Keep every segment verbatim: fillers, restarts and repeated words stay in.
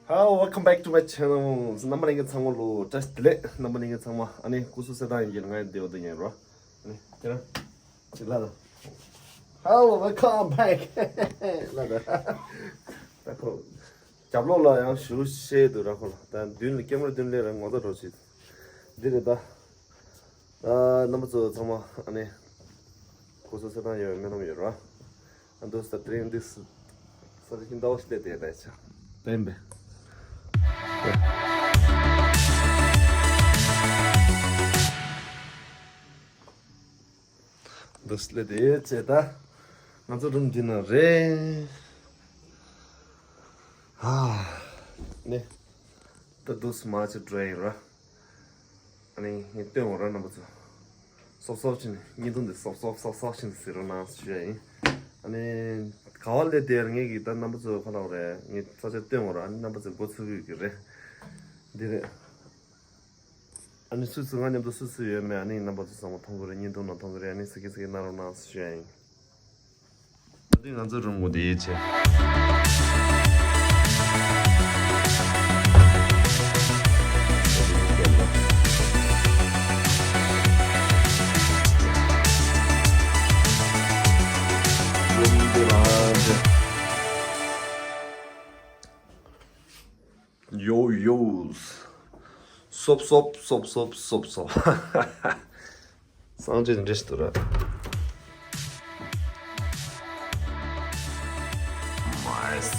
Hello, welcome back to my channel. རྣམ་པ་ལྷན་རྒྱས་ཚང་མ་ལོ་བཀྲ་ཤིས་བདེ་ལེགས། རྣམ་པ་ལྷན་རྒྱས་ཚང་མ་ཨ་ནི་སྐུ་གཟུགས་གསལ་ཐང་ཡིན་གྱི་ང་ཡི་བདེ་བ་དེ་ཉན་རོ། ཨ་ནི་ཁྱེད་རང་ཅི་ལ་ལ། Hello, welcome back. ལ་ལ། ད་ཁོ་རྒྱབ་ལོགས་ལ་ཡང་ཞུ་ཤེས་འདུག་ར་ཁོ་ལ། ད་མདུན་ལ་ཀེ་མ་ར་མདུན་ལས་ར་ངོ་ཚ་འགྲོ་ཆེ། འདི་རེད་ད། ཨ། རྣམ་པ་ཚོ་ཚང་མ་ཨ་ནི་སྐུ་གཟུགས་གསལ་ཐང་ཡོད་པའི་སྨོན་ལམ་ཡོད་ར། ཨ་འདུག་ས་དེ་རིང་འདི་ས་ས་ཆ་ཤིན་ཏུ་ཞིག་ལས་དེ་ད་ཆ་བསྟན་པས། འདུག་ས་ལས་དེ་བྱས་ད་ང་ཚོ་རུམ་འདི་ན་རེད། ཨ་ནི་ད་འདུག་ས་མ་ཆུ་འགྲོ་ཡིན་ར། ཨ་ནི་ངས་སྟོན་འོང་ར་རྣམ་པ་ཚོ། སོབ་སོབ་ཕྱིན་ནས་བརྙན་ཐུང་འདི་སོབ་སོབ་སོབ་སོབ་ཕྱིན་ནས་གཟིགས་རོགས་གནང་ཞུ་ཡ་ཡིན། ཨ་ནི་ག་བ་སླེབས་དེར་ངས་ཀྱིས་ད་རྣམ་པ་ཚོ་ག་ལབ་རེད། ངས་ས་ཆ་སྟོན་འོང་ར། ཨ་ནི་རྣམ་པ་ཚོས་མགོ་ཚོས་ཀྱི་རེད། འདི་རེད། ཨ་ནི་སུ་སུ་ང་མཉམ་དུ་སུ་སུ་ཡོད་མེད་ཨ་ནི་རྣམ་པ་ཚོ་ཚང་མ་མཐོང་གི་རེད། བརྙན་ཐུང་ནང་མཐོང་གི་རེད། ཨ་ནི་གཟིགས་གཟིགས་གནང་རོགས་གནང་ཞུ་ཡ་ཡིན། ད་དུང་ང་ཚོ་རུམ་གོ་དེ་ཡིད་ཆེས། ཡོ་ཡོ། སོབ་སོབ་སོབ་སོབ་སོབ་སོབ། སངས་རྒྱས་འདྲེས་ཏུ་ར། མའེས།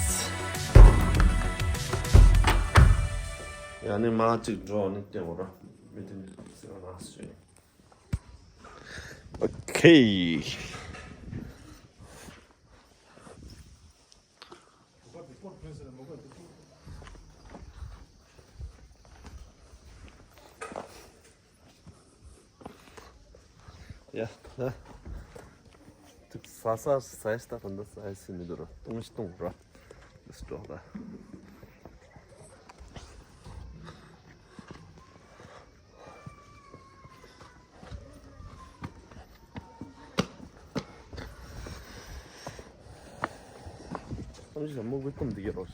ཡ་ནི་མ་གཅིག་འགྲོ་ནི་སྟོན་འོང་ར། མི་དེ་ནི་སེ་བ་ན་སུ། ཨོ་ཁེ། ཡ། ད་ཐུག་ས་ས་ས་ས་ད་ད་ས་ས་མི་འདུག་ར། སྟོང་ཞིག་སྟོང་ར། སི་ཏོག་ད། ཨ་ནི་ཞྭ་མོ་གི་སྟོང་འདི་ག་རོ།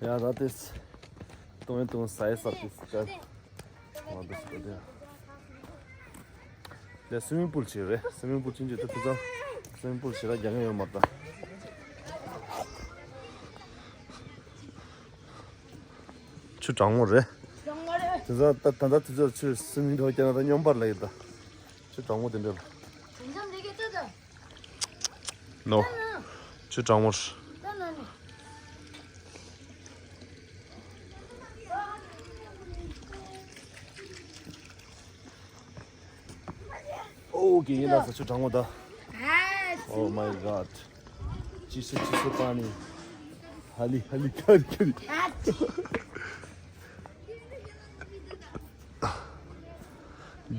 ཡ་ད་དེ་སྟོང་ཡིན་སྟོང་ས་ཡི་ས་དེ་སྐད་མ་འདུག་སྐད་དེ། ལས་སུའི་མིང་པུལ་ཆེ་རེད། སུའི་མིང་པུལ་ཆེན་ཆེ་ད་དེ་ཚོ་སུའི་མིང་པུལ་ཆེ་ར་རྒྱག་མཁན་ཡོད་མ་རེད་ད། ཆུ་གྲང་མོ་རེད། དེ་ཚོ་ད་ད་ད་དེ་ཚོ་ཆུ་སུའི་མིང་ཐོག་རྒྱག་ན་ད་སྙོམས་པར་ལ་ཡོད་ད། ཆུ་གྲང་མོ་དེ་འདྲ་རེད། ནོ། ཆུ་གྲང་མོ་རེད། ཨོ་ཀེ་ཡིན་ལ་ས་ཆུ་གྲང་མོ་ད། Oh my god. ཅི་སུ་ཅི་སུ་པ་ནི། ཧ་ལི་ཧ་ལི་ཁ་རི་ཁ་རི།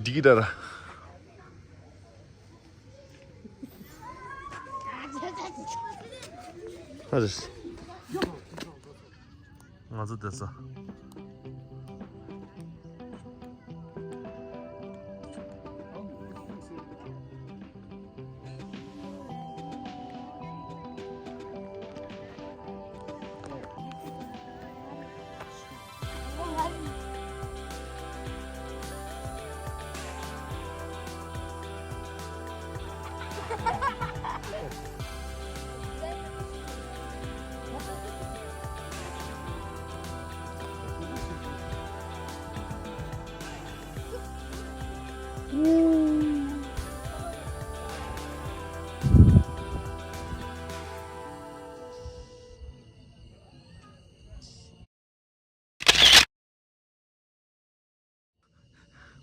འགྲིག་གི་ད་ར། ཨ་རེད། ང་ཚོ་བསྡད་ས།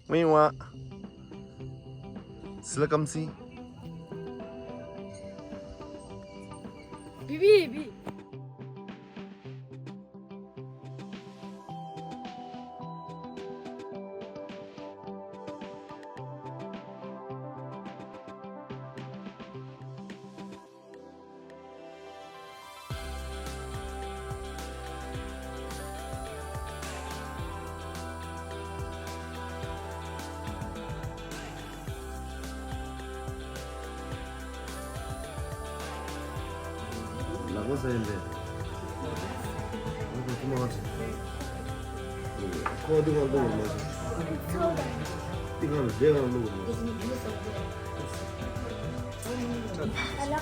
ཝེ་ཝ། སི་ལ་ཀམ་སི། བི་བི་བི། ལག་པ་ཟ་ཡིན་པས། ཁོ་འདི་གང་བླུགས་མ་སོང་། འདི་གང་ལ་འདྲེ་གང་བླུགས་མ་སོང་། ཨ་ལ་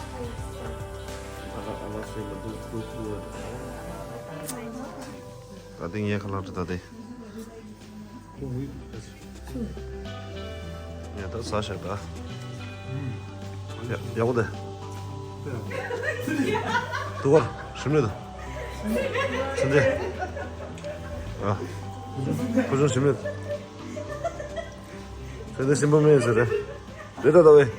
ཨ་ལ་ཟེར་ལ་འདུག་འདུག་འདུག་ད་ཐེངས་ཡས་ཁ་ལག་ད་དེ། ཡ་ད་ཟ་ཤག་ད། ཡ་ཡག་པོ་དེ། དུ་བར་ཞིམ་ནི་ད། ཚན་ཚན། ཨ། ཁུ་ཆུང་ཞིམ་ནི་ད། ཚན་ཚན་ཞིམ་པོ་མེད་ཟེར་རེད། རེད་ད་ད་བས།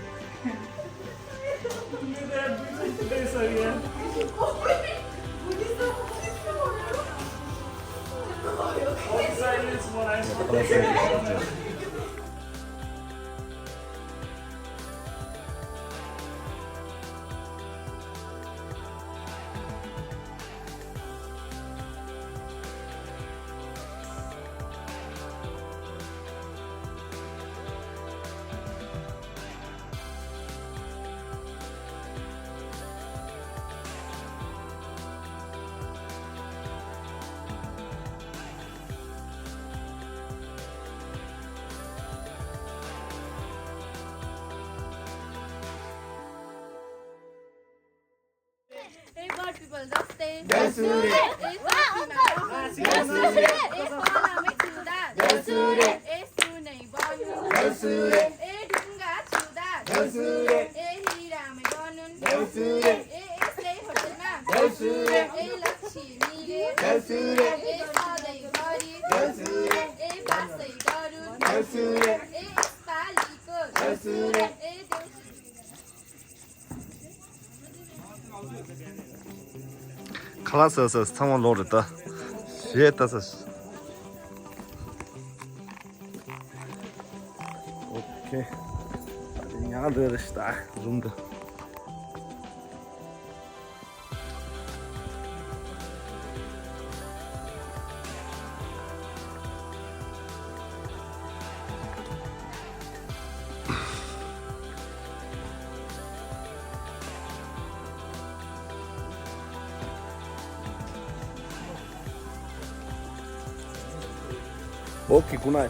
ཨེ་བར་པི་པལ་དགའ་བསུ་རེད། ཨེ་བར་པི་པལ་དགའ་བསུ་རེད། ཨེ་ཧྥ་ལ་མེ་ཆུ་ད་དགའ་བསུ་རེད། ཨེ་སུ་ནེ་བ་ནུ་དགའ་བསུ་རེད། ཨེ་ཌུང་ག་ཆུ་ད་དགའ་བསུ་རེད། ཨེ་ཧི་ར་མེ་བ་ནུན་དགའ་བསུ་རེད། ཨེ་ཨེ་སེ་ཧོ་ཏེལ་ན་དགའ་བསུ་རེད། ཨེ་ལ་ཤི་མི་རེད་དགའ་བསུ་རེད། ཨེ་ས་ལེ་བ་རི་དགའ་བསུ་རེད། ཨེ་བ་སེ་དགའ་རུ་དགའ་བསུ་རེད། ཨེ་ཨེ་སི་པ་ལི་ཀོ་དགའ་བསུ་རེད། ཨེ་དེ། ཁ་ལག་ཟ་ཟ་ཚང་མ་ལོག་རེད་ད། ཞེས་ལྟ་ས། ཨོ་ཁེ། ད་དེ་ཉག་འགྲོ་རེད་ད་རུམ་དུ། ཨོ་ཁེ། གུ་ནའིཊ།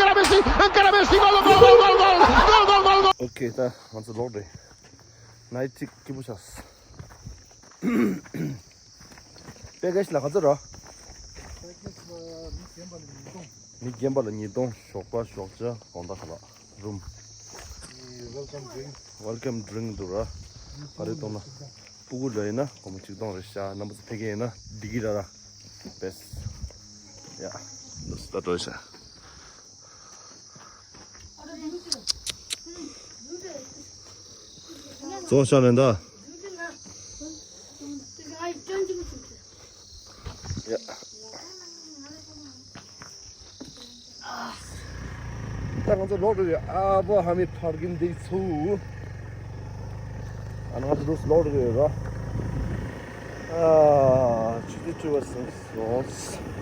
Encara Messi, encara Messi, gol, gol, gol, gol, gol, gol, gol, gol, gol. ཨོ་ཁེ། ད་ང་ཚོ་ལོག་རེད། ནའི་ཊི་སྐྱིད་པོ་ཤག་པེ་ཀེ་ཇི་ལ་ག་ཚོད་ར། པེ་ཀེ་ཇི་ལ་མི་རྒན་པ་ལ་ཉིས་སྟོང་། མི་རྒན་པ་ལ་ཉིས་སྟོང་། ཞོགས་པ་ཞོགས་ཇ་དགོང་དག་ག་ལ་རུམ། ཝེལ་ཀམ་ཌི་རིང་། ཝེལ་ཀམ་ཌི་རིང་འདུག་ར། ག་རེ་གཏོང་ན། སྤུ་གུ་ལ་ཡིན་ན་སྒོར་མོ་ཆིག་སྟོང་རེད་ཤག་རྣམ་པ་ཚོ་ཕ་གི་ཡིན་ན་བདེ་གི་ར་ར། བེས། ཡ། འདུག་སེ་ད་འགྲོ་ཤག་རྫོང་ཤག་ནས་ད། ཡ། ད་ང་ཚོ་ལོག་འགྲོ་ཡ། ཨ་བོ་ཧ་མི་ཕར་གིན་འདི་ཚུ། ཨ་ང་ཚོ་འདུག་སེ་ལོག་འགྲོ་ཡ་ར། ཨ་ཆུ་ཚོད་བཅུ་པ་ཟིན་སོང་།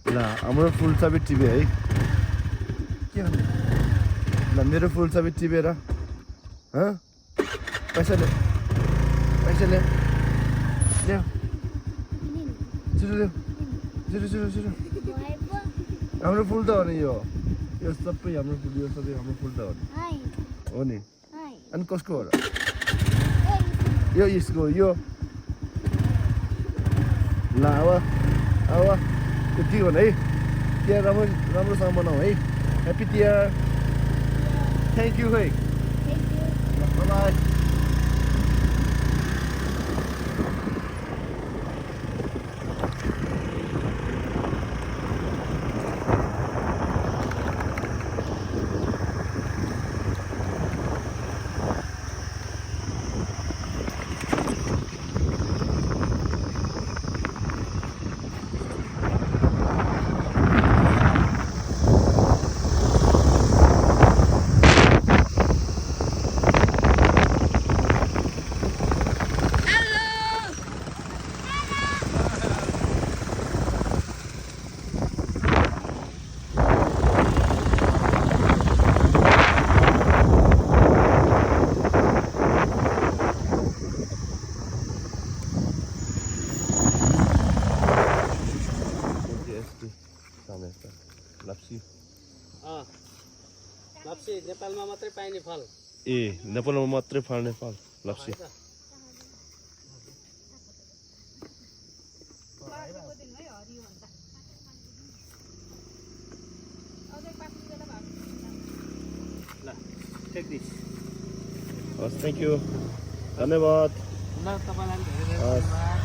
ला, हाम्रो फुल सबै टिभी है। के भन्ने? ला, मेरो फुल सबै टिभी र। हँ? पैसा ले। पैसा ले। ले। छिटो ले। छिटो, छिटो, छिटो। हाम्रो फुल त हो नि यो। यो सबै हाम्रो फुल, यो सबै हाम्रो फुल त हो नि। हो नि। अनि कसको हो र? यो यसको, यो। ल, अब, अब त्यो के गर्नु है? तिहार राम्रो, राम्रोसँग मनाऊ है। ह्याप्पी तिहार। थ्याङ्क यू है। ल, बाई बाई। ए नेपालमा मात्रै पाल्ने फल लप्सी। ल, take this। Has, thank you, धन्यवाद। ल, तपाईँलाई पनि धेरै धेरै हस्। धन्यवाद।